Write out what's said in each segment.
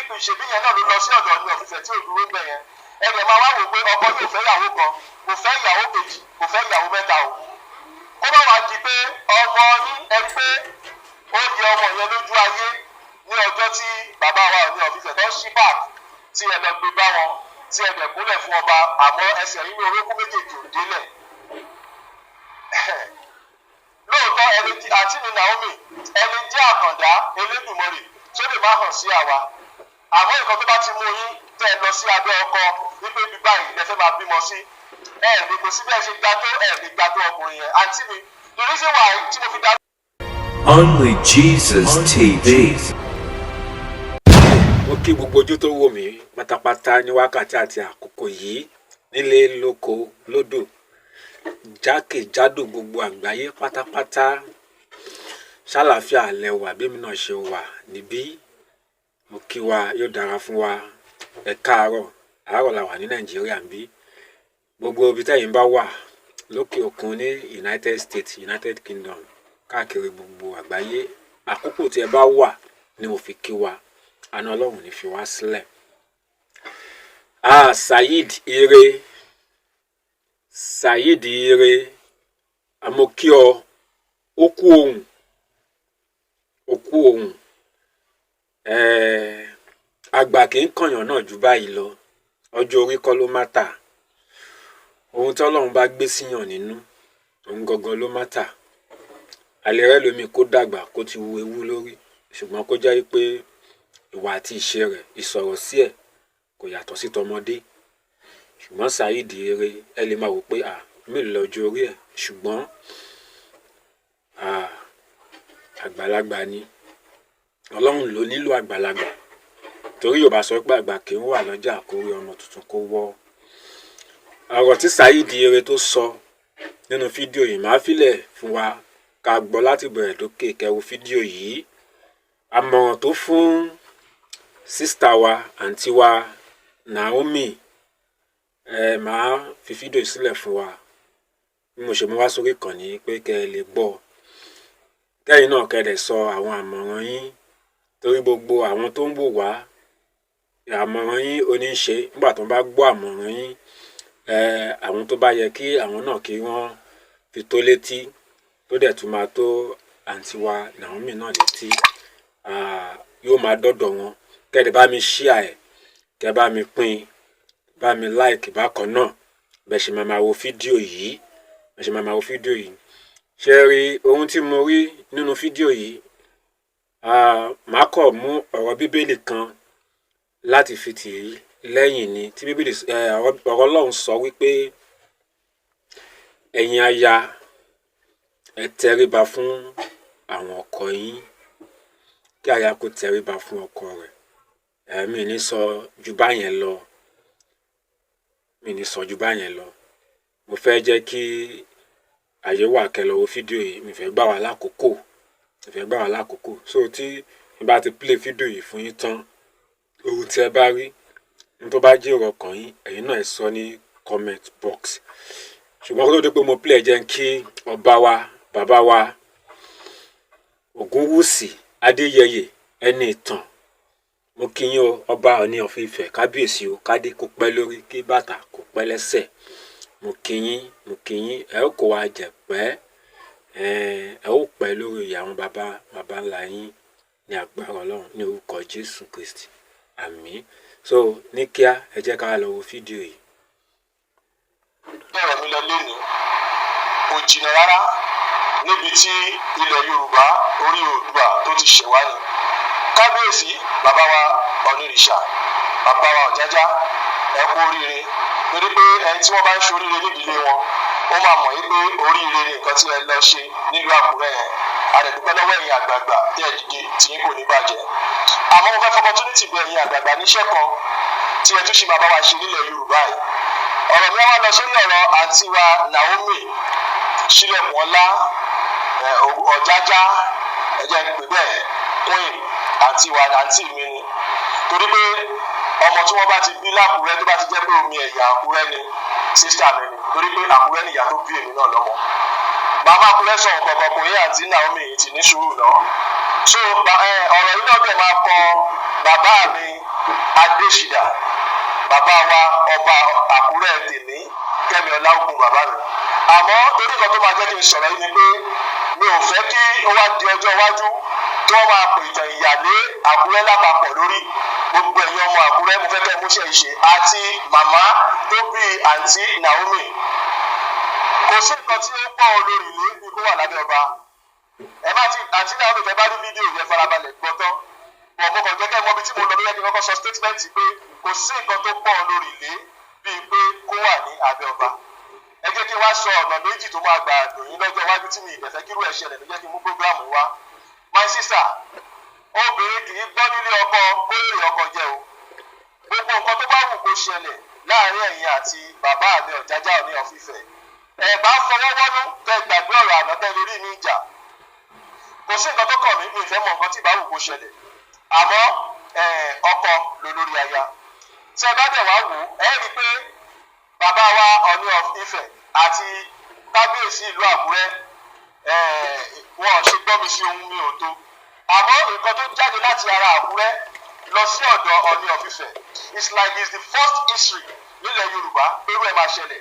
Pé ṣèbí yẹn náà ló lọ sí ọ̀dọ̀ Ọọ̀ni of Ifẹ̀ tí ò dúró gbẹ yẹn. Ẹ dẹ̀ máa wá wò pé ọkọ yóò fẹ́ ìyàwó kan, kò fẹ́ ìyàwó kejì, kò fẹ́ ìyàwó mẹ́ta o. Kó má wàá di pé ọmọ yín, ẹ pé ó yẹ ọmọ yẹn lójú ayé ní ọjọ́ tí bàbá wa Ọọ̀ni of Ifẹ̀ tó ń ṣí park, tí ẹ lọ gbé bá wọn, tí ẹ dẹ̀ kúnlẹ̀ fún ọba, àmọ́ ẹsẹ̀ yín ní orókún méjèèjì ò délẹ̀. Lóòótọ́, ẹni tí àǹtí mi Naomi, ẹni jẹ́ àkàndá Elédùmarè tó lè má hàn sí àwa, àmọ́ nǹkan tó bá ti mú yín tẹ́ ẹ lọ sí abẹ́ ọkọ wípé bí báyìí lẹ fẹ́ máa bímọ sí, ẹ lè kò sí bí ẹ ṣe gba tó, ẹ lè gba tó ọkùnrin yẹn. Àǹtí mi, the reason why tí mo fi dá Only Jesus TV. Mo kí gbogbo ojú tó wò mí pátápátá ní wákàtí àti àkókò yìí, nílé, lóko, lódò, jákèjádò gbogbo àgbáyé pátápátá. Ṣàlàáfíà lẹ wà bí èmi náà ṣe wà níbí? Mo kí wa, yóò dára fún wa. Ẹ káàárọ̀, àárọ̀ la wà ní Nàìjíríà ń bí. Gbogbo ibi tẹ́yin bá wà lókè òkun, ní United States, United Kingdom, káàkiri gbogbo àgbáyé, àkókò tí ẹ bá wà ni mo fi kí wa. Àánú Ọlọ́run ní fi wá sílẹ̀. Ah, Saheed Ire, Saheed Ire, àmọ́ kí ọ, ó kú ohùn, ó kú ohùn. Àgbà kì í kànyàn náà ju báyìí lọ. Ọjọ́ orí kọ́ ló matter. Ohun tí Ọlọ́run bá gbé síyàn nínú, òun gangan ló matter. Àlè rẹ lómi kó dàgbà, kó ti wu ewu lórí, ṣùgbọ́n kó jẹ́ pé ìwà àti ìṣe rẹ̀, ìsọ̀rọ̀ sí ẹ̀ kò yàtọ̀ sí tọmọdé. Ṣùgbọ́n Saheed Ire, ẹ lè máa wò pé à mélòó lọ́jọ́ orí ẹ̀, ṣùgbọ́n à àgbàlagbà ni. Ọlọ́run ló nílò àgbàlagbà, torí Yorùbá sọ pé àgbà kì í wà lọ́jà kó rí ọmọ tuntun kó wọ́. Ọ̀rọ̀ tí Saheed Ire tó sọ nínú fídíò yìí, màá filẹ̀ fún wa ká gbọ́ láti bẹ̀rẹ̀ dókè kẹ́ wo fídíò yìí. Àmọ̀ràn tó fún sister wa, àǹtí wa Naomi, ẹ máa fi fídíò yìí sílẹ̀ fún wa bí mo ṣe mú wá sórí ìkànnì pé kẹ́ ẹ lè gbọ́, kẹ́yìn náà kẹ́ ẹ dẹ̀ sọ àwọn àmọ̀ràn yín, torí gbogbo àwọn tó ń wò wá, àmọ̀ràn yín oníṣe. Nígbà tó ń bá gbọ́ àmọ̀ràn yín, ẹ àwọn tó bá yẹ kí àwọn náà kí wọ́n fi tó létí, tó dẹ̀ tún máa tó àǹtí wa Naomi náà létí, yóò máa dọ́dọ̀ wọn. Kẹ́ ẹ dẹ̀ bá mi share ẹ̀, kẹ́ ẹ bá mi pín, bá mi like bákan náà, bẹ́ẹ̀ ṣe máa máa wo fídíò yìí, bẹ́ẹ̀ ṣe máa máa wo fídíò yìí. Ṣé rí ohun tí mo rí nínú fídíò yìí, màá kọ̀ mú ọ̀rọ̀ Bíbélì kan láti fi tì í lẹ́yìn ni tí Bíbélì, ọ̀rọ̀ Ọlọ́run sọ wípé, "Ẹ̀yin aya, ẹ tẹríba fún àwọn ọkọ yín." Kí aya kó tẹríba fún ọkọ rẹ̀. Mi ní sọ ju báyẹn lọ, mi ní sọ ju báyẹn lọ. Mo fẹ́ jẹ́ kí àyè wà kẹ́ lọ wo fídíò yìí. Mi fẹ́ gbà wá lákòókò, mi fẹ́ gbà wá lákòókò. So tí n bá ti play fídíò yìí fún yín tán, ohun tí ẹ bá rí ní tó bá jẹ́ èrò ọkàn yín, ẹ̀yin náà ẹ sọ ní comment box. Ṣùgbọ́n kó tó di pé mo play, ẹ jẹ́ kí ọba wa, bàbá wa Ògúnwùsì Adéyẹyè ẹni ìtàn, mo kí yín o. Ọba Ọọ̀ni of Ifẹ̀, kábíyèsí o. Kádé kó pẹ́ lórí, kí bàtà kó pẹ́ lẹ́sẹ̀. Mo kí yín, mo kí yín. Ẹ ó kó wa jẹ pẹ́, ẹ ó pẹ́ lórí àwọn bàbá bàbá ńlá yín ní agbára Ọlọ́run, ní orúkọ Jésù Kristi, àmín. So ní kíá, ẹ jẹ́ ká lọ wo fídíò yìí. Bẹ̀rẹ̀ mi lọ lénìí kò jìnnà rárá níbi tí ilẹ̀ Yorùbá, orí Oòduà tó ti ṣẹ̀ wá ni. Kábíyèsí, bàbá wa Ọ̀nìrìṣà, bàbá wa Ọ̀jájá, ẹ kú oríire, torí pé ẹni tí wọ́n bá ń ṣoríire nídìílé wọn, ó máa mọ̀ yí pé oríire ni nǹkan tí ẹ lọ ṣe nílùú Àkúrẹ́ yẹn. A dẹ̀ dúpẹ́ lọ́wọ́ ẹ̀yin àgbààgbà tẹ́ ẹ dìde, tí yín kò ní bàjẹ́. Àmọ́ mo fẹ́ fi opportunity bẹ̀ ẹ̀yin àgbààgbà níṣẹ́ kan tí ẹ tún ṣì máa bá wa ṣe nílẹ̀ Yorùbá yìí. Ọ̀rọ̀ mi á wá lọ sórí ọ̀rọ̀ àǹtí wa Naomi Ṣílẹ̀kùnọlá Ọ̀jájá, ẹ jẹ́ n pè bẹ́ẹ̀, queen àǹtí wa, àǹtí mi ni, torí pé ọmọ tí wọ́n bá ti bí lákùrẹ́, tó bá ti jẹ́ pé omi ẹ̀yà Àkúrẹ́ ni, sister mi ni, torí pé Àkúrẹ́ nìyá tó bí èmi náà lọ́mọ. Bàbá Àkúrẹ́ sọ̀rọ̀ kọ̀ọ̀kan kò yé àǹtí Naomi yìí ti ní sùúrù náà. So ọ̀rọ̀ yìí náà dẹ̀ máa kọ bàbá mi. Adésìdà, bàbá wa ọba Àkúrẹ́ tèmi, Kẹ́mi Ọláògùn, bàbá mi. Àmọ́ torí nǹkan tó máa jẹ́ kí n sọ̀rọ̀ yìí ni pé mi ò fẹ́ kí ó wá di ọjọ́ iwájú kí wọ́n máa pè ìtàn ìyàlé Àkúrẹ́ lápapọ̀ lórí. Gbogbo ẹ̀yin ọmọ Àkúrẹ́, mo fẹ́ kẹ́ múṣẹ́ ìṣe àti màmá tó bí àǹtí Naomi. Kò sí nǹkan tí ó pọ̀ olórí ilé bí kó wà lábẹ́ ọba. Ẹ má ti àǹtí Naomi, tẹ bá rí fídíò yẹn, farabalẹ̀ gbọ́ tán bọ̀. Mo kàn jẹ́ kẹ́ mọ ibi tí mo lọ. Bóyá kí n kọ́kọ́ sọ statement pé kò sí nǹkan tó pọ̀ olórí ilé bíi pé kó wà ní abẹ́ ọba. Ẹ jẹ́ kí n wá sọ ọ̀nà méjì tó máa gbà dùn yín lọ́jọ́ iwájú tí mi ìdẹ̀fẹ́ kírú ẹ̀ ṣẹlẹ̀ ló jẹ́ kí n mú program wá. My sister, obìnrin kì í gbọ́ nílé ọkọ kó èrè ọkọ jẹ o. Gbogbo nǹkan tó bá wù kó ṣẹlẹ̀ láàrin ẹ̀yin àti bàbá mi Ọ̀jájá Ọọ̀ni of Ifẹ̀, ẹ̀ bá fọwọ́ wọ́nú kẹ́ gbàgbé ọ̀rọ̀ àná tẹ́ lè rí mi ìjà. Kò sí nǹkan tó kàn mí, mi ìfẹ́ mọ nǹkan tí ìbá wù kó ṣẹlẹ̀. Àmọ́ ọkọ lolórí aya. Tí ẹ bá dẹ̀ wá wò, ẹ rí i pé bàbá wa Ọọ̀ni of Ifẹ̀ àti kábíyèsí ìlú Àkúrẹ́, wọn ò ṣe gbọ́ mi sí ohun mi ò tó. Àmọ́ nǹkan tó jáde láti ara Àkúrẹ́ lọ sí ọ̀dọ̀ Ọọ̀ni of Ifẹ̀, it's like it's the first history nílẹ̀ Yorùbá pẹ̀lú ẹ̀ máa ṣẹlẹ̀.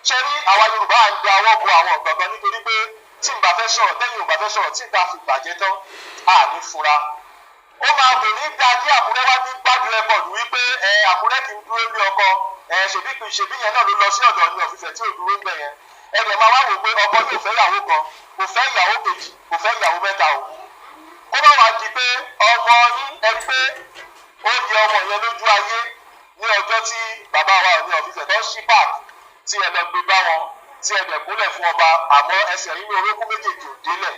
Ṣe rí, àwa Yorùbá à ń da ọwọ́ bo àwọn nǹkan kan nítorí pé tí n bá fẹ́ sọ̀rọ̀, tẹ́yìn ò bá fẹ́ sọ̀rọ̀, tí n bá fi bàjẹ́ tán, à ní fura. Ó máa kò ní gba kí Àkúrẹ́ wá ní bad record wípé ẹ Àkúrẹ́ kì í dúró ní ọkọ ẹ. Ṣèbí kì í ṣèbí yẹn náà ló lọ sí ọ̀dọ̀ Ọọ̀ni of Ifẹ̀ tí ò dúró ń bẹ̀ yẹn. Ẹ dẹ̀ máa wá wò pé ọkọ yóò fẹ́ ìyàwó kan, kò fẹ́ ìyàwó kejì, kò fẹ́ ìyàwó mẹ́ta o. Kó má wá di pé ọmọ yín, ẹ pé ó yẹ ọmọ yẹn lójú ayé ní ọjọ́ tí bàbá wa Ọọ̀ni of Ifẹ̀ tó ń ṣí park, tí ẹ lọ gbé bá wọn, tí ẹ dẹ̀ kúnlẹ̀ fún ọba, àmọ́ ẹsẹ̀ yín ní orókún méjèèjì ò délẹ̀.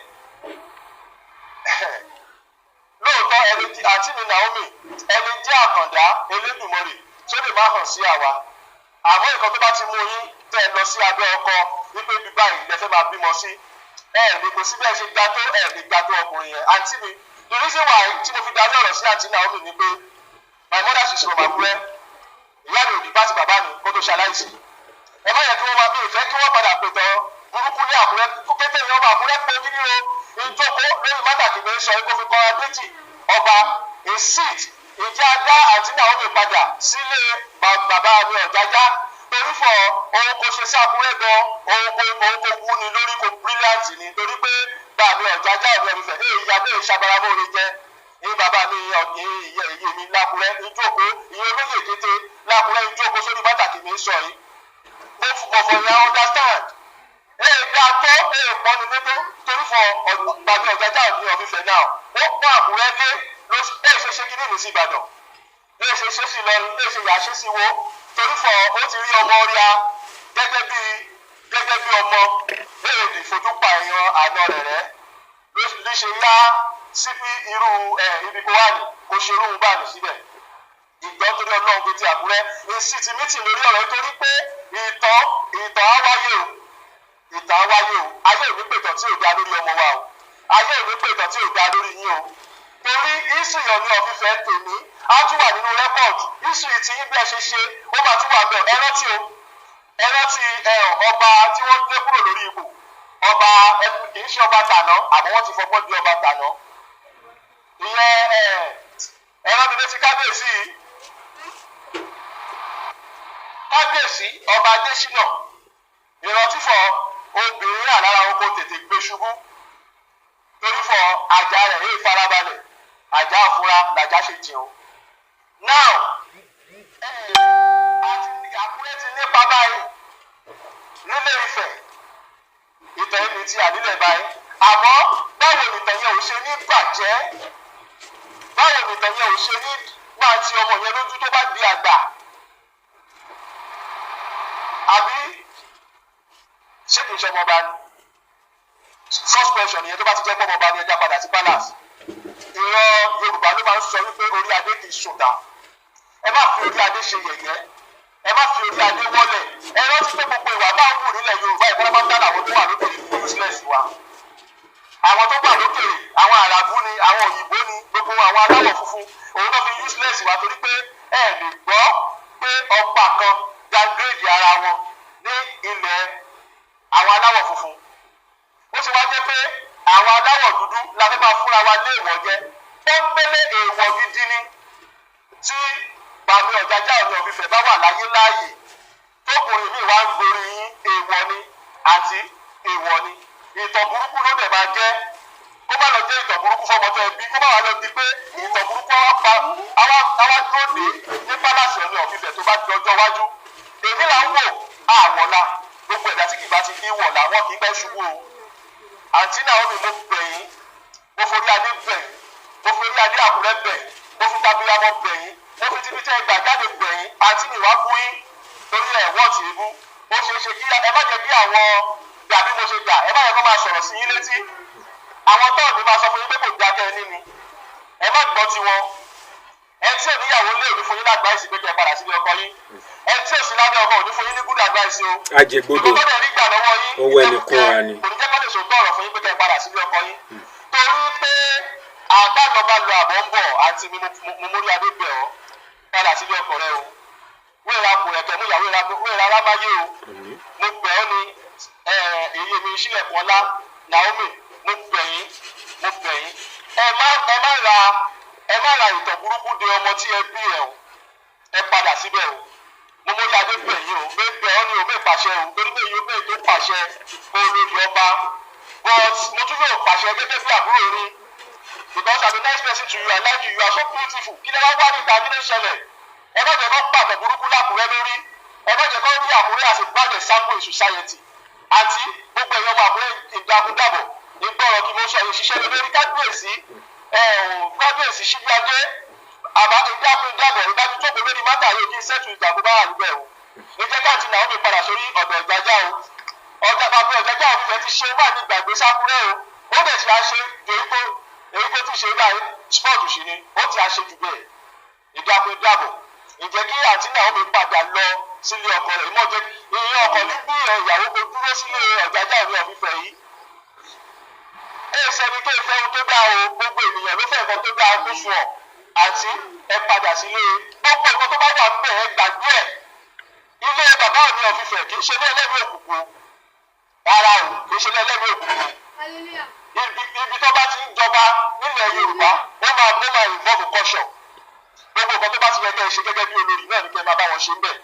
Lóòótọ́, ẹni àǹtí mi Naomi, ẹni jẹ́ àkàndá Elédùmarè tó lè má hàn sí àwa. Àmọ́ nǹkan tó bá ti mú yín tẹ́ ẹ lọ sí abẹ́ ọkọ wípé bí báyìí lẹ fẹ́ máa bímọ sí, ẹ lè kò sí bẹ́ẹ̀ ṣe gba tó, ẹ lè gba tó ọkùnrin yẹn. Àǹtí mi, the reason why tí mo fi darí ọ̀rọ̀ sí àǹtí Naomi ni pé my mother, she's from Àkúrẹ́. Ìyá mi ò ní bá ti bàbá mi kó tó ṣaláìsí. Ẹ má yẹ kí wọ́n máa bí ìfẹ́ kí wọ́n padà pètò burúkú ní Àkúrẹ́ kété ìyẹn. Ọba Àkúrẹ́ pé kí ni o ìjókòó lórí mátàkì mi sọ kó fi kọ́ méjì ọba a seat. Ìjà dá àǹtí Naomi padà sílé bàbá mi Ọ̀jájá, torí fọ ohun kò ṣe sí Àkúrẹ́ gan, ohun kò wú ni lórí, kò brilliant ni, torí pé bàbá mi Ọ̀jájá Ọọ̀ni of Ifẹ̀ èyí ìyá bẹ́ẹ̀ ṣabaramóore jẹ́ ní bàbá mi ìyẹ ìyẹ mi lákúrẹ́ ìjókòó, ìyẹn olóyè kété lákúrẹ́ ìjókòó sórí pàtàkì mi sọ yìí. Mo fọ yẹn understand èè dá tó èè pọ́n ní létó, torí fọ bàbá Ọ̀jájá Ọọ̀ni of Ifẹ̀ náà, ó pọ́n Àkúrẹ́ lé ló èè ṣe ṣe kíní ní sí Ìbàdàn, èè ṣe ṣe sí Ìlọrin, èè ṣe yà ṣe sí wo, torí fọ ó ti rí ọmọ rí a gẹ́gẹ́ bí ọmọ èè lè fojú pa èèyàn àná rẹ̀ rẹ́ ló ṣe yá síbi irú ẹ ibi kó wà ní kó ṣe irú bá ní síbẹ̀. Ìgbọ́ torí Ọlọ́run pé ti Àkúrẹ́ èsì ti mítì lórí ọ̀rọ̀ yìí, torí pé ìtàn á wáyé o, ìtàn á wáyé o. Ayé ò ní pètàn tí ò dá lórí ọmọ wa o. Ayé ò ní pètàn tí ò dá lórí yín o, torí history Ọọ̀ni of Ifẹ̀ tèmi á tún wà nínú record. History tí yín bí ẹ ṣe ṣe, ó máa tún wà bẹ́ẹ̀. Ẹ rántí o, ẹ rántí ẹ ọba tí wọ́n gbé kúrò lórí ipò ọba, kì í ṣe ọba tàná, àmọ́ wọ́n ti fọgbọ́n di ọba tàná. Ìyẹn ẹ ẹ rántí létí kábíyèsí, kábíyèsí ọba Adésínà. Ìrántí fọ obìnrin àlára oko tètè gbé ṣubú, torí fọ àjà rẹ̀ èyí farabalẹ̀, àjà àfúrá làjà ṣe jìn o. Now àti Àkúrẹ́ ti nípa báyìí nílé Ifẹ̀, ìtàn ẹni tí ànílẹ̀ báyìí. Àmọ́ báwo nìtàn yẹn ò ṣe ní bàjẹ́? Báwo nìtàn yẹn ò ṣe ní máa ti ọmọ yẹn lójú tó bá di àgbà? Àbí ṣé kìí ṣe ọmọọba ni? First question yẹn, tó bá ti jẹ́ pé ọmọọba ni, ẹja padà sí palace. Ìran Yorùbá ló máa ń sọ wípé orí adé kì í sùn ta. Ẹ má fi orí adé ṣe yẹ̀yẹ́, ẹ má fi orí adé wọlẹ̀. Ẹ rántí pé gbogbo ìwà bá ń wù nílẹ̀ Yorùbá ìfọwọ́pátá làwọn tó wà lókèrè ní useless wa. Àwọn tó wà lókèrè, àwọn Àràbù ni, àwọn òyìnbó ni, gbogbo àwọn aláwọ̀ funfun, òun náà fi useless wa, torí pé ẹ lè gbọ́ pé ọba kan downgrade ara wọn ní ilẹ̀ àwọn aláwọ̀ funfun. Ó ṣe wá jẹ́ pé àwọn aláwọ̀ dúdú la fẹ́ máa fúnra wa lé èèwọ̀ jẹ. Pọ́nbélé èèwọ̀ gidi ni tí Bàmí Ọ̀jájá Ọọ̀ni of Ifẹ̀ bá wà láyé láàyè, tókùnrin mi wá ń gorí yín, èèwọ̀ ni àti èèwọ̀ ni. Ìtàn burúkú ló dẹ̀ máa jẹ́. Kó má lọ jẹ́ ìtàn burúkú fọmọ tó ẹbí, kó má wà lọ di pé ìtàn burúkú àwa pa àwa dúró dé ní palace Ọọ̀ni of Ifẹ̀ tó bá di ọjọ́ iwájú. Èmi là ń wò àwọ̀la. Gbogbo ẹ̀dá tí kì bá ti ní wọ̀la, wọn kì í pẹ́ ṣubú o. Àǹtí Naomi, mo bẹ̀ yín, mo forí adé bẹ̀ yín, mo forí adé Àkúrẹ́ bẹ̀ yín, mo fi tábíyámọ́ bẹ̀ yín, mo fi tíbi tẹ́ ẹ gbà jáde bẹ̀ yín. Àǹtí mi, wá bú yín torí ẹ̀ wọ́ọ̀tì ibú. Ó ṣeé ṣe kí ẹ má jẹ́ kí àwọn dàbí mo ṣe dà, ẹ má yẹ kó máa sọ̀rọ̀ sí yín létí. Àwọn tọ́ọ̀nù máa sọ fún yín pé kò dáa kẹ́ ẹ ní ni, ẹ má gbọ́ tiwọn. Ẹ tí ò níyàwó lé òní fún yín l'advice pé kẹ́ ẹ padà sílé ọkọ yín. Ẹ tí ò sí lábẹ́ ọkọ òní fún yín ní good advice o. Ajẹgbodò. Ìkọ́kọ́ dẹ̀ rí gbà lọ́wọ́ yín. Owó ẹni kúnra ni. Kò ní jẹ́ kó lè sòótọ́ ọ̀rọ̀ fún yín pé kẹ́ ẹ padà sílé ọkọ yín, torí pé àgbàlọ́ba lọ àbọ̀ ń bọ̀. Àǹtí mi, mo mórí adé bẹ̀ ọ́, padà sílé ọkọ rẹ o. Wéèrà kò rẹ̀kẹ̀ mú ìyàwó wéèrà arámáyé o. Mo bẹ̀ ọ́ ni, èyí mi sílẹ̀kùn ọlá. Naomi, mo bẹ̀ yín, mo bẹ̀ yín, ẹ má ra ìtàn burúkú de ọmọ tí ẹ bí ẹ o. Ẹ padà síbẹ̀ o. Mo mórí adé bẹ̀ yín o. Bẹ́ẹ̀ bẹ̀ ọ́ ni o, bẹ́ẹ̀ pàṣẹ o, torí pé yóò bẹ́ẹ̀ tó pàṣẹ kó lórí ọba, but mo tún yóò pàṣẹ gẹ́gẹ́ bí àbúrò rí, because I'm a nice person to you. I like you. You are so beautiful. Kí lè wá wá níta? Kí ló ṣẹlẹ̀? Ẹ má jẹ́ kó pàtó burúkú lákùrẹ́ lórí. Ẹ má jẹ́ kó rí Àkúrẹ́ as a bad example in society. Àti gbogbo ẹ̀yọ́ ọmọ Àkúrẹ́, ìgbàkúndàbọ̀ ìgbọ̀rọ̀ kí mo sọ yìí ṣiṣẹ́ lórí kábíyèsí, kábíyèsí Síbíadé àbá. Ìdákúndàbọ̀ ìdájú tó kò lórí matter yìí, kí n settle ìjàkúbá àlùbẹ̀ o. Ní jẹ́ káàtì Naomi padà sórí ọ̀dọ̀ Ọ̀jájá o. Ọjà bàbá Ọ̀jájá òfìfẹ́ ti ṣe wà ní ìgbàgbé sákúrẹ́ o. Ó dẹ̀ ti á ṣe èyí tó èyí tó ti ṣe báyìí, sport sì ni ó ti á ṣe jù bẹ́ẹ̀. Ìdákúndàbọ̀, ǹjẹ́ kí àǹtí Naomi padà lọ sílé ọkọ rẹ̀? Ìmọ̀ jẹ́ ìyẹn ọkọ ní bí ìyàwó kò dúró sílé Ọ̀jájá Ọọ̀ni of Ifẹ̀ yìí. Ẹ sẹ́ni tó fẹ́ ohun tó dáa o. Gbogbo ènìyàn ló fẹ́ nǹkan tó dáa kó sùn ọ̀. Àǹtí, ẹ padà sílé. Gbogbo nǹkan tó bá wà ń bẹ̀, ẹ gbàgbé ẹ̀. Ilé bàbá Ọọ̀ni of Ifẹ̀ kì í ṣe ilé ẹlẹ́mìí òkùnkùn rárá o, kì í ṣe ilé ẹlẹ́mìí òkùnkùn. Ibi tó bá ti ń jọba nílẹ̀ Yorùbá, ó máa involve culture. Gbogbo nǹkan tó bá ti yẹ kẹ́ ẹ ṣe gẹ́gẹ́ bí olórí náà ní kẹ́ ẹ máa bá wọn ṣe ń bẹ̀.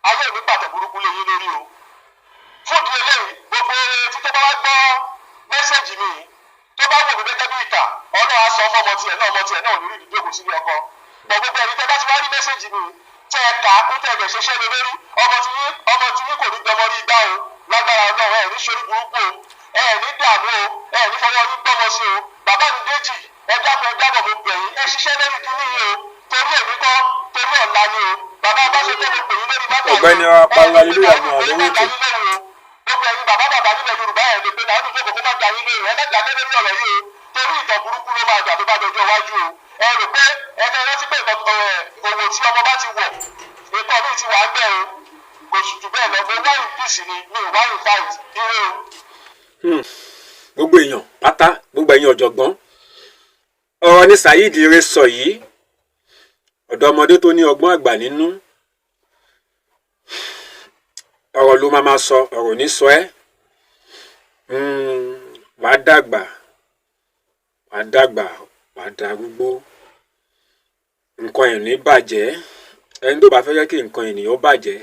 Ayé mi pàtó burúkú lé yín lórí o. Fún ìdí eléyìí, gbogbo etí tó bá wá gbọ́ message mi yìí, tó bá wò mí gẹ́gẹ́ bí ìkà, Ọlọ́run á sọ fọ́mọ tiẹ̀ náà, ọmọ tiẹ̀ náà ò ní rí ìdíjókòó sílé ọkọ bọ̀. Gbogbo ẹni tẹ́ bá ti wá rí message mi, tẹ́ ẹ kà á kó tẹ́ ẹ bẹ̀ ṣiṣẹ́ lé lórí, ọmọ tí yín kò ní gbọmọ rí igbá o. Lágbára Ọlọ́run, ẹ̀ ní sórí burúkú o, ẹ̀ ní dààmú o, ẹ̀ ní fọwọ́ yín gbọ́mọ sí o. Bàbá mi Déjì, ẹ dákun, ẹ dábọ̀, mo bẹ̀ yín, ẹ ṣiṣẹ́ lórí kíní yìí o, torí èmi kọ́, torí ọ̀la ni o. Bàbá Abáṣepọ̀, mo pè yín lórí bàbá. Ọ̀gbẹ́ni Apalo Hallelujah ní àlórí ètò. Gbogbo ẹ̀yin bàbá bàbá nílẹ̀ Yorùbá, ẹ̀ lè pe náà níjókòó kó má da yín lóhùn. Ẹ má dàgbé lórí ọ̀rọ̀ yìí o, torí ìtàn burúkú ló máa gbà tó bá dọjọ́ iwájú o. Ẹ rò pé ẹ fẹ́ rántí pé òwò tí ọmọ bá ti wọ̀, nǹkan míì ti wà ń bẹ̀ o. Kò sì jù bẹ́ẹ̀ lọ. Mo wá in peace ni, mi ò wá in fight. Ire o. Gbogbo èèyàn pátá, gbogbo ẹ̀yin ọ̀jọ̀gbọ́n, ọ̀rọ̀ ní Saheed Ire sọ yìí. Ọ̀dọ́mọdé tó ní ọgbọ́n àgbà nínú, ọ̀rọ̀ ló máa ma sọ, ọ̀rọ̀ ní sọ ẹ́. Wàá dàgbà, wàá dàgbà, wàá darúgbó, nǹkan ẹ̀ ní bàjẹ́. Ẹni tó bá fẹ́ jẹ́ kí nǹkan ènìyàn bàjẹ́,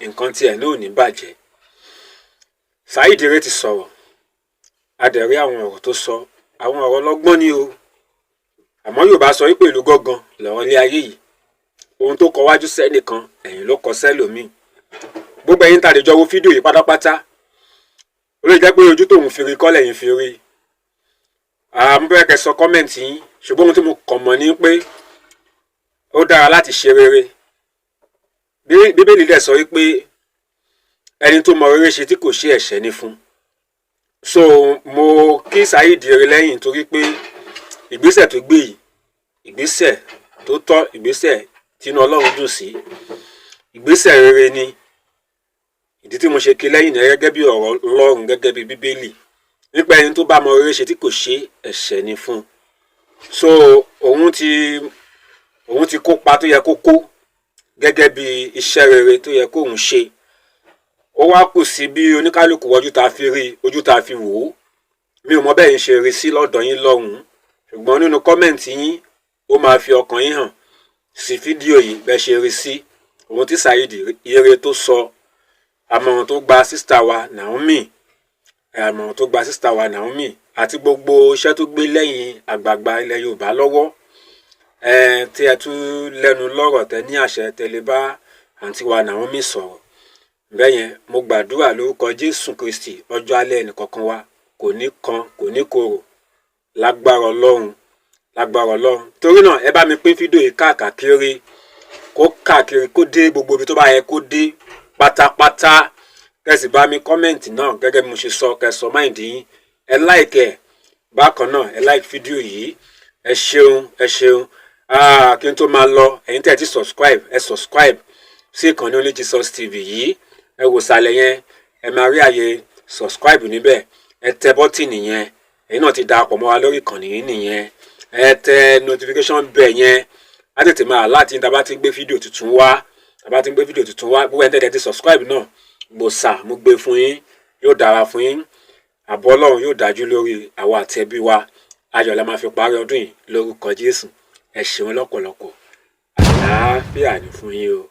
nǹkan tiẹ̀ náà ò ní bàjẹ́. Saheed Ire ti sọ̀rọ̀, a dẹ̀ rí àwọn ọ̀rọ̀ tó sọ, àwọn ọ̀rọ̀ ọlọ́gbọ́n ni o. Àmọ́ Yorùbá sọ wípé ìlú gángan lọ̀rọ̀ ilé ayé yìí. Ohun tó kọ wájú sẹ́nìkan, ẹ̀yìn ló kọ sẹ́lòmíì. Gbogbo ẹ̀yin tá a lè jọ wo fídíò yìí pátápátá, ó lè jẹ́ pé ojú tóun fi rí kọ́ lẹ́yìn fi rí. Àmọ́ bẹ́ẹ̀ kẹ́ sọ comment yín, ṣùgbọ́n ohun tí mo kàn mọ̀ ni pé ó dára láti ṣe rere. Bíbélì dẹ̀ sọ wípé ẹni tó mọ rere ṣe tí kò ṣe, ẹ̀ṣẹ̀ ni fún. So mo kí Saheed Ire lẹ́yìn, torí pé ìgbésẹ̀ tó gbé yìí, ìgbésẹ̀ tó tọ́, ìgbésẹ̀ tínú Ọlọ́run dùn sí, ìgbésẹ̀ rere ni. Ìdí tí mo ṣe kí lẹ́yìn ní gẹ́gẹ́ bí ọ̀rọ̀ Ọlọ́run, gẹ́gẹ́ bí Bíbélì, nípa ẹni tó bá mọ rere ṣe tí kò ṣe, ẹ̀ṣẹ̀ ni fún. So òun ti kópa tó yẹ kó kó gẹ́gẹ́ bí iṣẹ́ rere tó yẹ kóun ṣe. Ó wá kù sí bí oníkálukú ojú tá a fi rí, ojú tá a fi wò ó. Mi ò mọ bẹ́ẹ̀ ń ṣe rí sí lọ́dọ̀ yín lọ́hùn-ún, ṣùgbọ́n nínú comment yín, ó máa fi ọkàn yín hàn. Sí fídíò yìí, bẹ́ẹ̀ ṣe rí sí ohun tí Saheed Ire tó sọ, àmọ̀ràn tó gba sister wa Naomi, àmọ̀ràn tó gba sister wa Naomi àti gbogbo iṣẹ́ tó gbé lẹ́yìn àgbààgbà ilẹ̀ Yorùbá lọ́wọ́ ẹ, tí ẹ tún lẹ́nu lọ́rọ̀, tẹ ní àṣẹ, tẹ lè bá àǹtí wa Naomi sọ̀rọ̀ bẹ́ẹ̀ yẹn. Mo gbàdúrà lórúkọ Jésù Kristi, ọjọ́ alẹ́ ẹnìkọ̀ọ̀kan wa kò ní kan, kò ní korò, lágbára Ọlọ́run, lágbára Ọlọ́run. Torí náà, ẹ bá mi pín fídíò yìí káàkiri, kó káàkiri, kó dé gbogbo ibi tó bá yẹ kó dé pátápátá. Kẹ́ sì bá mi comment náà gẹ́gẹ́ bí mo ṣe sọ, kẹ́ sọ mind yín. Ẹ like ẹ̀ bákan náà, ẹ like fídíò yìí. Ẹ ṣeun, ẹ ṣeun. Kí n tó máa lọ, ẹ̀yin tẹ́ ẹ ti subscribe, ẹ subscribe sí ìkànnì Only Jesus TV yìí. Ẹ wò sàlẹ̀ yẹn, ẹ máa rí àyè subscribe níbẹ̀. Ẹ tẹ button yẹn, ẹ̀yin náà ti darapọ̀ mọ́ wa lórí ìkànnì yìí nìyẹn. Ẹ tẹ notification bell yẹn, á tètè máa láti ní tá bá ti ń gbé fídíò tuntun wá, tá bá ti ń gbé fídíò tuntun wá. Gbogbo ẹni tẹ́ ti subscribe náà, gbòòsà mo gbé fún yín, yóò dára fún yín. Àbọ̀ Ọlọ́run yóò dájú lórí àwa àti ẹbí wa. Ayọ̀ la máa fi parí ọdún yìí lórúkọ Jésù. Ẹ ṣeun lọ́pọ̀lọpọ̀. Àlàáfíà ní fún yín o.